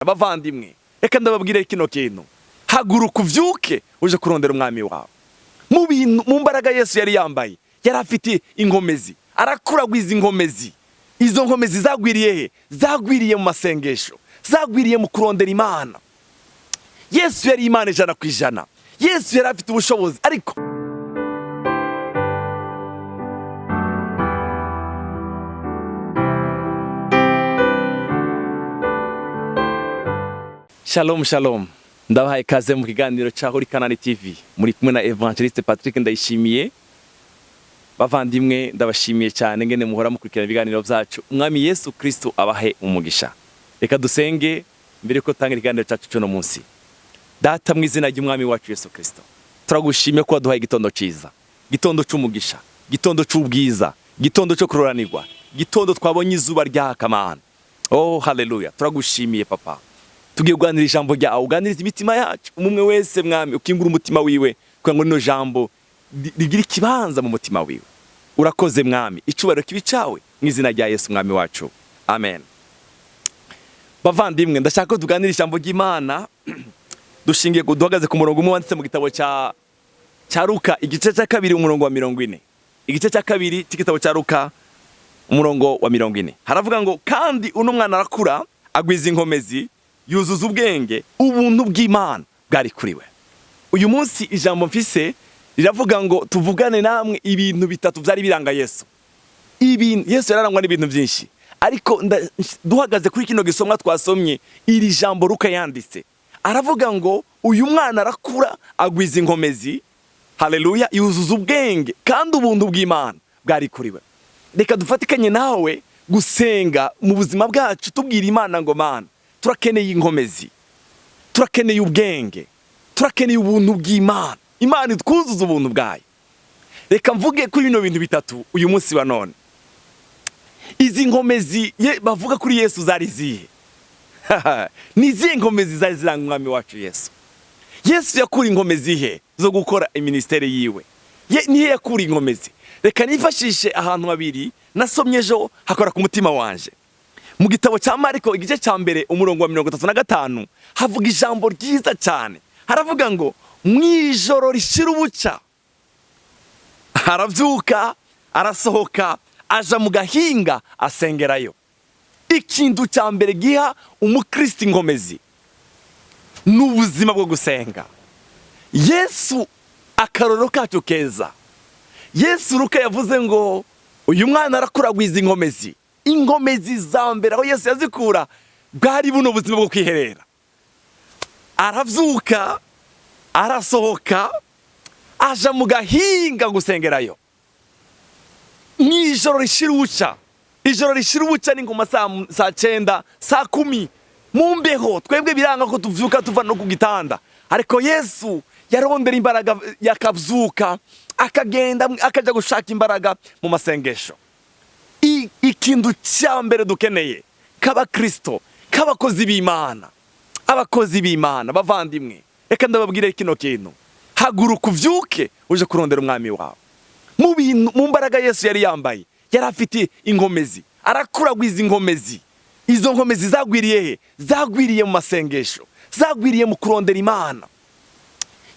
Abavandimwe, reka ndababwire kino kintu: haguruka uvyuke uje kurondera umwami wawe. Mu bintu, mu mbaraga Yesu yari yambaye, yari afite inkomezi, arakuragwiza inkomezi. Izo nkomezi zagwiriye he? Zagwiriye mu masengesho, zagwiriye mu kurondera Imana. Yesu yari Imana 100%. Yesu yari afite ubushobozi, ariko Shalom, shalom! Ndabahaye ikaze mu kiganiro cya Holy Canaan TV. Muri kumwe na Evangeliste Patrick Ndayishimiye. Bavandimwe, ndabashimiye cyane ngene muhora mukurikirana ibiganiro byacu. Umwami Yesu Kristo abahe umugisha. Reka dusenge mbere ko tanga ikiganiro cyacu cy'uno munsi. Data, mu izina ry'umwami wacu Yesu Kristo, turagushimiye ko waduhaye igitondo cyiza, igitondo cy'umugisha, igitondo cy'ubwiza, igitondo cyo kuroranirwa, igitondo twabonye izuba ryaka, Mana. Oh, haleluya! Turagushimiye, Papa. Tugiye kuganira ijambo ryawe. Uganiriza imitima yacu, umwe wese, Mwami, ukingura umutima wiwe kugira ngo rino jambo rigire ikibanza mu mutima wiwe. Urakoze, Mwami. Icubahiro kibe icawe, mu izina rya Yesu Mwami wacu, amen. Bavandimwe, ndashaka ko tuganira ijambo ry'Imana dushingiye duhagaze ku murongo umwe wanditse mu gitabo cya Luka, igice cya kabiri, umurongo wa 40. Igice cya kabiri cy'igitabo cya Luka, umurongo wa 40, haravuga ngo: "Kandi uno mwana arakura, agwiza inkomezi, yuzuza ubwenge, ubuntu bw'Imana bwari kuri we." Uyu munsi ijambo mfise riravuga ngo tuvugane namwe ibintu bitatu byari biranga Yesu. Ibintu Yesu yararangwa n'ibintu byinshi, ariko duhagaze kuri kino gisomwa twasomye, iri jambo Luka yanditse, aravuga ngo uyu mwana arakura, agwiza inkomezi, haleluya, yuzuza ubwenge, kandi ubuntu bw'Imana bwari kuri we. Reka dufatikanye nawe gusenga mu buzima bwacu, tubwira Imana ngo: "Mana, turakeneye inkomezi, turakeneye ubwenge, turakeneye ubuntu bw'Imana." Imana itwuzuza ubuntu bwayo. Reka mvuge kuri bino bintu bitatu uyu munsi wa none. Izi nkomezi bavuga kuri Yesu zari zihe? Ni izihe nkomezi zari ziranga umwami wacu Yesu? Yesu yakura inkomezi he zo gukora iminisiteri yiwe? Nihe yakura inkomezi? Reka nifashishe ahantu habiri nasomye ejo hakora ku mutima wanje. Mu gitabo cya Mariko, igice cya mbere, umurongo wa 35, havuga ijambo ryiza cyane. Haravuga ngo mu ijoro rishira ubuca arabyuka, arasohoka, aja mu gahinga asengerayo. Ikintu cya mbere giha umukristo inkomezi ni ubuzima bwo gusenga. Yesu, akarorero kacu keza, Yesu, Luka yavuze ngo uyu mwana arakuragwiza inkomezi. Inkomezi za mbere aho Yesu yazikura bwari buno buzima bwo kwiherera. Arabyuka, arasohoka, aja mu gahinga gusengerayo mu ijoro rishira ubuca. Ijoro rishira ubuca ni ngoma saa 9, saa 10, mu mbeho. Twebwe biranga ko tuvyuka tuva no ku gitanda, ariko Yesu yarondera imbaraga, yakavyuka, akagenda, akaja gushaka imbaraga mu masengesho. Ikintu cya mbere dukeneye k'abakristo, k'abakozi b'Imana, abakozi b'Imana, bavandimwe, reka ndababwire kino kintu: haguruka uvyuke uje kurondera umwami wawe. Mu bintu, mu mbaraga Yesu yari yambaye, yari afite inkomezi, arakuragwiza inkomezi. Izo nkomezi zagwiriye he? Zagwiriye mu masengesho, zagwiriye mu kurondera Imana.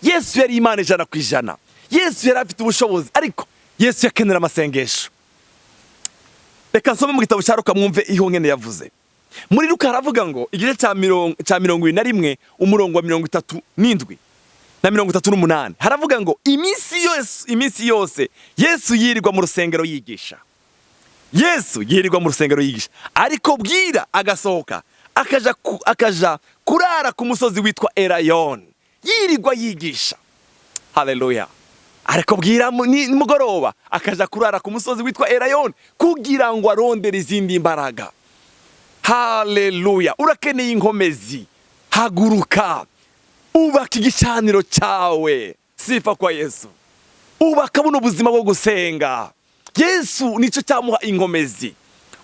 Yesu yari Imana 100%. Yesu yari afite ubushobozi, ariko Yesu yakenera amasengesho. Reka nsome mu gitabo cya Luka, mwumve iho nkene yavuze. Muri Luka haravuga ngo igice cya 21, umurongo wa 37 na 38, haravuga ngo iminsi yose Yesu yirirwa mu rusengero yigisha. Yesu yirirwa mu rusengero yigisha, ariko bwira agasohoka, akaja kurara ku musozi witwa Erayoni. Yirirwa yigisha, haleluya, ariko bwira nimugoroba akaja kurara ku musozi witwa Erayoni kugira ngo arondere izindi mbaraga. Haleluya! Urakeneye inkomezi, haguruka ubaka igicaniro cyawe. Sifa kwa Yesu! Ubaka buno buzima bwo gusenga. Yesu nicyo cyamuha inkomezi.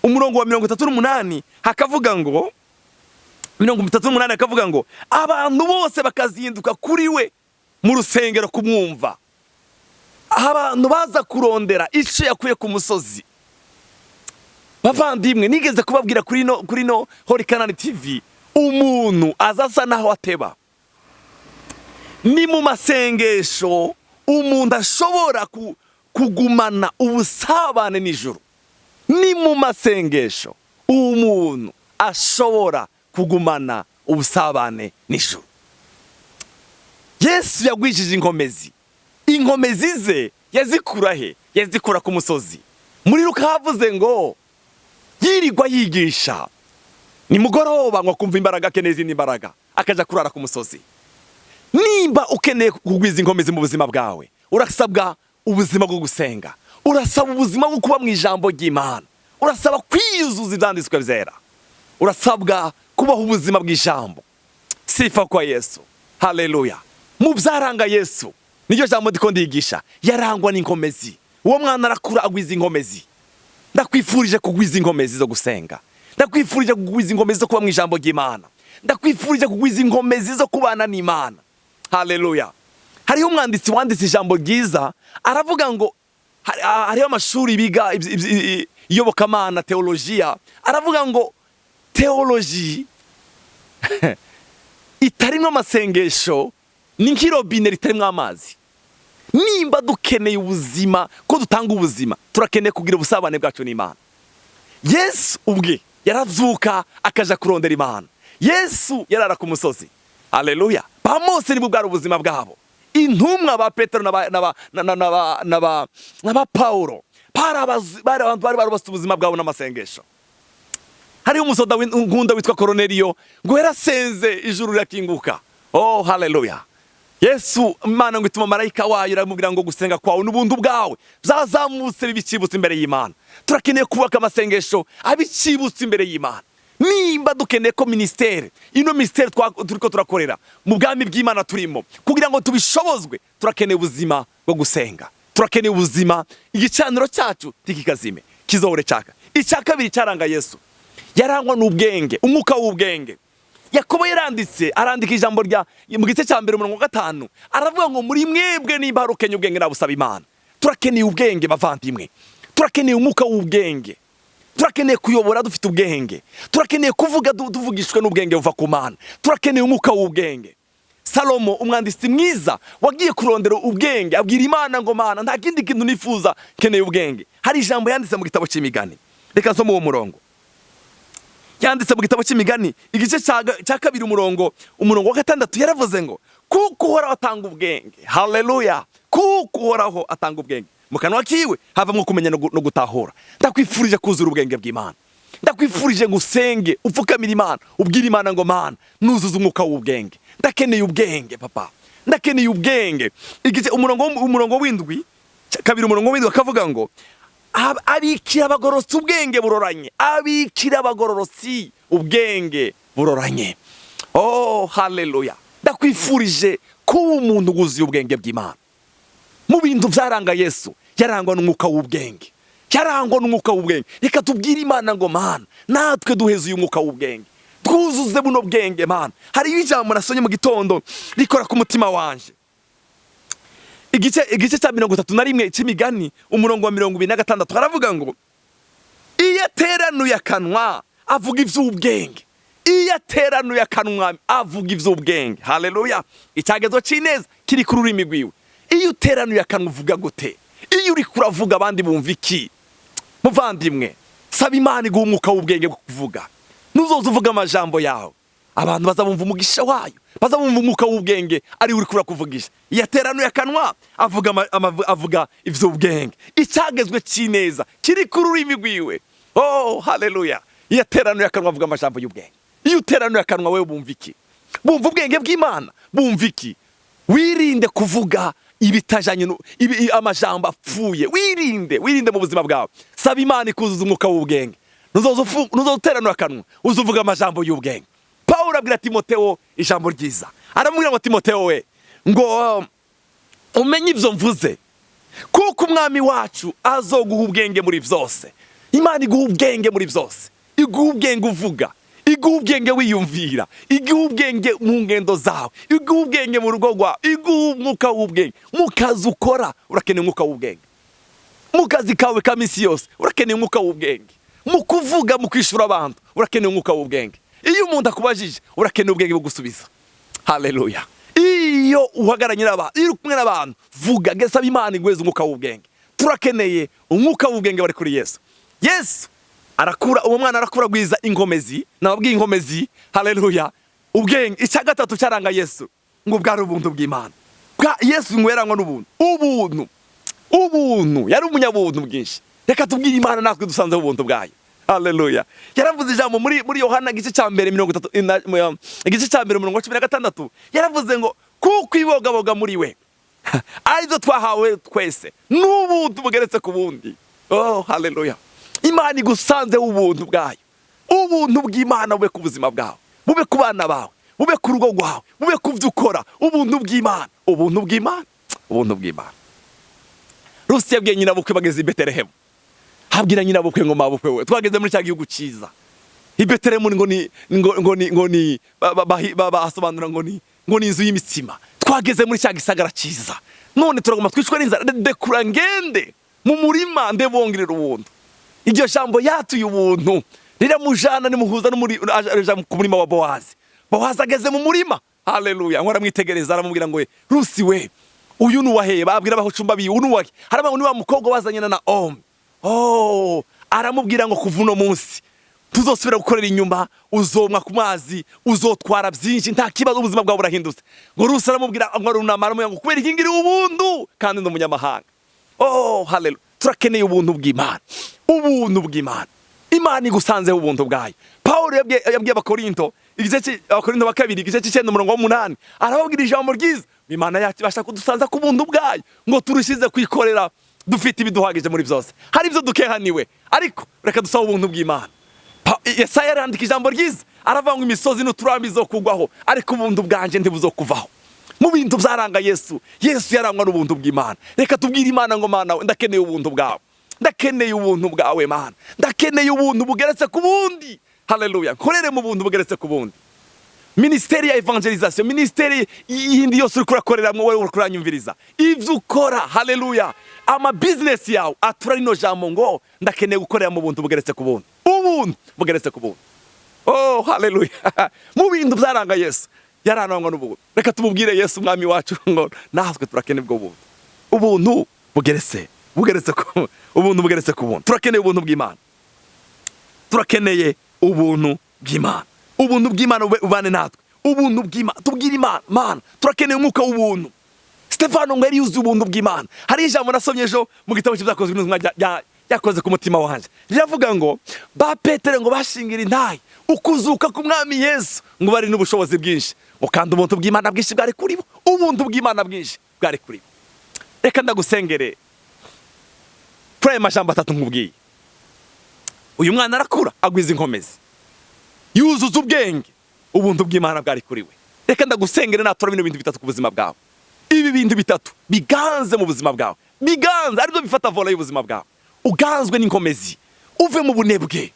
Umurongo wa 38 hakavuga ngo, 38 hakavuga ngo abantu bose bakazinduka kuri we mu rusengero kumwumva. Abantu baza kurondera icyo yakuye ku musozi. Bavandimwe, nigeze kubabwira kuri no Holy Canaan TV. Umuntu aza asa naho ateba. Ni mu masengesho umuntu ashobora kugumana ubusabane n'ijuru. Ni mu masengesho umuntu ashobora kugumana ubusabane n'ijuru. Yesu yagwishije inkomezi. Inkomezi ze yazikura he? Yazikura ku musozi. Muri Luka havuze ngo yirirwa yigisha, nimugoroba ngo akumva imbaraga, akeneye izindi mbaraga, akaja kurara ku musozi. Nimba ukeneye kugwiza inkomezi mu buzima bwawe, urasabwa ubuzima bwo gusenga, urasaba ubuzima bwo kuba mu ijambo ry'Imana, urasaba kwiyuzuza ibyanditswe byera, urasabwa kubaho ubuzima bw'ijambo. Sifa kwa Yesu, haleluya! Mu byaranga Yesu, niryo jambo ndiko ndigisha, yarangwa n'inkomezi. Uwo mwana arakura, agwiza inkomezi. Ndakwifurije kugwiza inkomezi zo gusenga, ndakwifurije kugwiza inkomezi zo kuba mu ijambo ry'Imana, ndakwifurije kugwiza inkomezi zo kubana n'Imana. Haleluya! Hariho umwanditsi wanditse ijambo ryiza, aravuga ngo hariho amashuri biga iyobokamana, teolojiya. Aravuga ngo teoloji itarimwo amasengesho ni nk'irobine ritarimwo amazi. Nimba dukeneye ubuzima, ko dutanga ubuzima, turakeneye kugira ubusabane bwacu n'Imana. Yesu ubwe yaravyuka akaja kurondera Imana. Yesu yarara ku musozi. Haleluya! Ba Mose nibwo bwari ubuzima bwabo. Intumwa ba Petero n'aba Paulo bari abantu bari barubatse ubuzima bwabo n'amasengesho. Hariho umusoda nkunda witwa Koroneliyo, ngo yarasenze, ijuru rirakinguka. Oh, haleluya! Yesu, Imana ngo ituma marayika wayo, iramubwira ngo gusenga kwawe n'ubuntu bwawe byazamutse bibicibutse imbere y'Imana. Turakeneye kubaka amasengesho abicibutse imbere y'Imana. Nimba dukeneye ko ministère, ino ministère turiko turakorera mu bwami bw'Imana turimo, kugira ngo tubishobozwe, turakeneye ubuzima bwo gusenga, turakeneye ubuzima igicaniro cyacu ntikikazime, kizohore caka. Icya kabiri cyaranga Yesu, yarangwa n'ubwenge, umwuka w'ubwenge. Yakobo yaranditse, arandika ijambo rya mu gice cya 1 umurongo wa 5, aravuga ngo muri mwebwe nimba hari ukenye ubwenge, nabusaba Imana. Turakeneye ubwenge, bavandimwe, turakeneye umwuka w'ubwenge, turakeneye kuyobora dufite ubwenge, turakeneye kuvuga tuvugishwe n'ubwenge buva ku Mana, turakeneye umwuka w'ubwenge. Salomo, umwanditsi mwiza wagiye kurondera ubwenge, abwira Imana ngo Mana, nta kindi kintu nifuza, nkeneye ubwenge. Hari ijambo yanditse mu gitabo cy'Imigani, reka nsome uwo murongo. Yanditse mu gitabo cy'Imigani igice cya 2, umurongo wa 6, yaravuze ngo kuko Uhoraho atanga ubwenge. Haleluya! Kuko Uhoraho atanga ubwenge, mu kanwa kiwe havamo kumenya no gutahura. Ndakwifurije kuzura ubwenge bw'Imana. Ndakwifurije ngo usenge, upfukamire Imana, ubwire Imana ngo Mana, nuzuze umwuka w'ubwenge, ndakeneye ubwenge papa, ndakeneye ubwenge. Igice umurongo w'indwi, 2 umurongo w'indwi, akavuga ngo abikira abagororotsi ubwenge buroranye, abikira abagororotsi ubwenge buroranye. Oh, haleluya! Ndakwifurije kuba umuntu wuzuye ubwenge bw'Imana. Mu bintu byaranga Yesu, yarangwa n'umwuka w'ubwenge, yarangwa n'umwuka w'ubwenge. Reka tubwire Imana ngo Mana, natwe duheze uyu mwuka w'ubwenge, twuzuze buno bwenge, Mana. Hariyo ijambo nasomye mu gitondo rikora ku mutima wanje. Igice cya 31 cy'Imigani, umurongo wa 26, haravuga ngo iyo ateranuye akanwa avuga iby'ubwenge. Iyo ateranuye akanwa avuga iby'ubwenge. Haleluya! Icyagezo cy'ineza kiri ku rurimi rwiwe. Iyo uteranuye akanwa uvuga gute? Iyo uri kuravuga, abandi bumva iki? Muvandimwe, saba Imana iguha umwuka w'ubwenge bwo kuvuga. Nuzoza uvuga amajambo yawe, abantu bazabumva umugisha wayo, bazabumva umwuka w'ubwenge ari uri kurakuvugisha. Iyo ateranuye akanwa avuga ivy'ubwenge, icyagezwe cy'ineza kiri ku rurimi rwiwe. Oh, haleluya! Iyo ateranuye akanwa avuga amajambo y'ubwenge. Iyo uteranuye akanwa wewe, bumva iki? Bumva ubwenge bw'Imana? Bumva iki? Wirinde kuvuga ibitajanye amajambo apfuye. Wirinde, wirinde mu buzima bwawe. Saba Imana ikuzuza umwuka w'ubwenge. Nuzoza uteranura akanwa, uzuvuga amajambo y'ubwenge. Pawulo abwira Timoteo ijambo ryiza, aramubwira ngo Timoteo we, ngo umenye ibyo mvuze, kuko Umwami wacu azoguha ubwenge muri byose. Imana iguha ubwenge muri byose, iguha ubwenge uvuga, iguha ubwenge wiyumvira, iguha ubwenge mu ngendo zawe, iguha ubwenge mu rugo rwawe, iguha umwuka w'ubwenge mu kazi ukora. Urakeneye umwuka w'ubwenge mu kazi kawe ka minsi yose, urakeneye umwuka w'ubwenge mu kuvuga, mu kwishyura abantu, urakeneye umwuka w'ubwenge. Iyo umuntu akubajije, urakeneye ubwenge bwo gusubiza. Haleluya! Iyo uhagararanye n'abantu, iyo uri kumwe n'abantu, vuga, gesaba Imana iguheze umwuka w'ubwenge. Turakeneye umwuka w'ubwenge wari kuri Yesu. Yesu arakura, uwo mwana arakura, agwiza inkomezi. Nababwiye inkomezi. Haleluya! Ubwenge. Icya gatatu cyaranga Yesu ngo bwari ubuntu bw'Imana. Bwa Yesu ngo yarangwa n'ubuntu, ubuntu, ubuntu. Yari umunyabuntu bwinshi. Reka tubwire Imana natwe dusanzeho ubuntu bwayo. Haleluya! Yaravuze ijambo muri Yohana igice cya mbere 30, igice cya mbere umurongo wa 16. Yaravuze ngo kuko ibogaboga muri we aribyo twahawe twese n'ubuntu bugeretse ku bundi. Oh, haleluya! Imana igusanzeho ubuntu bwayo. Ubuntu bw'Imana bube ku buzima bwawe, bube ku bana bawe, bube ku rugo rwawe, bube ku byo ukora. Ubuntu bw'Imana, ubuntu bw'Imana, ubuntu bw'Imana. Rusi yabwiye nyirabukwe bageze i Betelehemu, habwira nyirabukwe ngo: "Mabukwe we, twageze muri cya gihugu cyiza i Betelehemu." Ngo ni bahasobanura ngo ni inzu y'imitsima. "Twageze muri cya gisagara cyiza, none turaguma twicwe n'inzara. Dekura ngende mu murima ndebongerera ubuntu." Iryo jambo yatuye ubuntu riramujana, nimuhuza n'umuri, aja ku murima wa Bowazi. Bowazi ageze mu murima, haleluya, ngo aramwitegereza, aramubwira ngo: "Rusi we, uyu ni uwaheye?" Babwira abahucumba biwe: "Uyu ni uwahe?" Haravuga ngo: "Ni wa mukobwa wazanye na Naomi." Oh, aramubwira ngo: "Kuva uno munsi tuzosubira gukorera inyuma, uzomwa ku mazi, uzotwara byinshi, nta kibazo, ubuzima bwawe burahindutse." Ngo Rusi aramubwira ngo arunama, aramubwira ngo: "Kubera iki ngiriye ubuntu kandi ndi umunyamahanga?" Oh, haleluya! Turakeneye ubuntu bw'Imana, ubuntu bw'Imana. Imana igusanzeho ubuntu bwayo. Pawulo yabwiye Abakorinto, igice Abakorinto ba kabiri igice cy'icenda umurongo w'umunani, arababwira ijambo ryiza: "Imana yacu ibasha kudusanza ku buntu bwayo ngo turushize kwikorera dufite ibiduhagije muri byose." Hari ibyo dukehaniwe, ariko reka dusabe ubuntu bw'Imana. Yesaya arandika ijambo ryiza, aravuga ngo imisozi n'uturambi zo kugwaho, ariko ubuntu bwanje ntibuzokuvaho. Mu bintu byaranga Yesu, Yesu yarangwa n'ubuntu bw'Imana. Reka tubwire Imana ngo: "Mana we, ndakeneye ubuntu bwawe, ndakeneye ubuntu bwawe Mana, ndakeneye ubuntu bugeretse ku bundi." Haleluya! Nkorere mu buntu bugeretse ku bundi. Minisiteri ya evangelisation, minisiteri yindi yose uriko urakoreramo, wowe uriko uranyumviriza, ivyo ukora, haleluya, ama business yawe, atura rino jambo ngo: "Ndakeneye gukorera mu buntu bugeretse ku bundi, ubuntu bugeretse ku bundi." Oh, haleluya! Mu bintu byaranga Yesu, yararangwa n'ubuntu. Reka tumubwire Yesu umwami wacu ngo natwe turakeneye ubwo buntu, ubuntu bugeretse ku ubuntu, bugeretse ku buntu. Turakeneye ubuntu bw'Imana, turakeneye ubuntu bw'Imana. Ubuntu bw'Imana bubane natwe, ubuntu bw'Imana. Tubwire Imana: "Mana, turakeneye umwuka w'ubuntu." Stefano ngo yari yuzuye ubuntu bw'Imana. Hari ijambo nasomye ejo mu gitabo cy'Ibyakozwe n'Intumwa ryakoze ku mutima wanjye. Riravuga ngo ba Petero ngo bashingira intayi ukuzuka ku Mwami Yesu, ngo bari n'ubushobozi bwinshi, ngo kandi ubuntu bw'Imana bwinshi bwari kuri bo. Ubuntu bw'Imana bwinshi bwari kuri bo. Reka ndagusengere kuri ayo majambo atatu nkubwiye. Uyu mwana arakura, agwiza inkomezi, yuzuza ubwenge, ubuntu bw'Imana bwari kuri we. Reka ndagusengere natura bino bintu bitatu ku buzima bwawe. Ibi bintu bitatu biganze mu buzima bwawe, biganze, aribyo bifata volant y'ubuzima bwawe. Uganzwe n'inkomezi, uve mu bunebwe.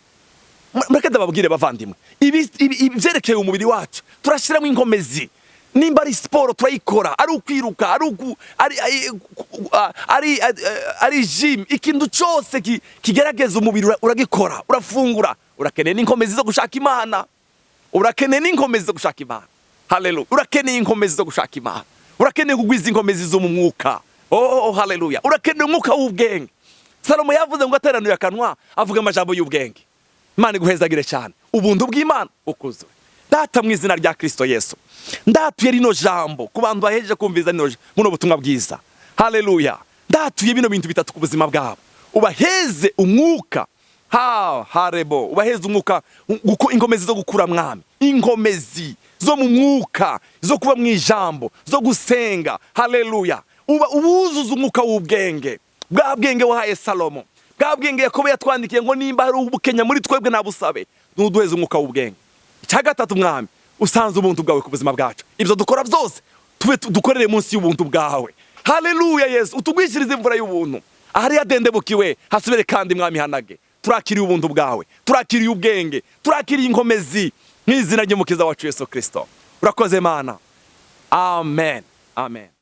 Mureke ndababwire bavandimwe, ibi byerekeye umubiri wacu turashyiramo inkomezi. Nimba ari siporo turayikora, ari ukwiruka, ari uku- ari ari ari ari gym, ikintu cyose kigerageza umubiri uragikora, urafungura. Urakeneye n'inkomezi zo gushaka Imana, urakeneye n'inkomezi zo gushaka Imana. Haleluya! Urakeneye inkomezi zo gushaka Imana, urakeneye kugwiza inkomezi zo mu mwuka. Oh, haleluya! Urakeneye umwuka w'ubwenge. Salomo yavuze ngo ateраnuye akanwa avuga amajambo y'ubwenge. Imana iguhezagire cyane, ubuntu bw'Imana bukuzure. Data, mu izina rya Kristo Yesu, ndatuye rino jambo ku bantu bahejeje kumviza buno butumwa bwiza. Haleluya! Ndatuye bino bintu bitatu ku buzima bwabo. Ubaheze umwuka ha harebo, ubaheze umwuka guko inkomezi zo gukura, Mwami, inkomezi zo mu mwuka, zo kuba mu ijambo, zo gusenga. Haleluya! Uba ubuzuza umwuka w'ubwenge, bwa bwenge wahaye Salomo, bwa bwenge Yakobo yatwandikiye ngo nimba hari ubukenya muri twebwe nabusabe. Nuduheze umwuka w'ubwenge. Icya gatatu, Mwami, usanze ubuntu bwawe ku buzima bwacu. Ibyo dukora byose tube dukorere munsi y'ubuntu bwawe. Haleluya! Yesu, utugwishirize imvura y'ubuntu. Ahari yadendebukiwe hasubire kandi, Mwami, hanage. Turakiriye ubuntu bwawe, turakiriye ubwenge, turakiriye inkomezi mu izina ry'Umukiza wacu Yesu Kristo. Urakoze Mana. Amen, amen.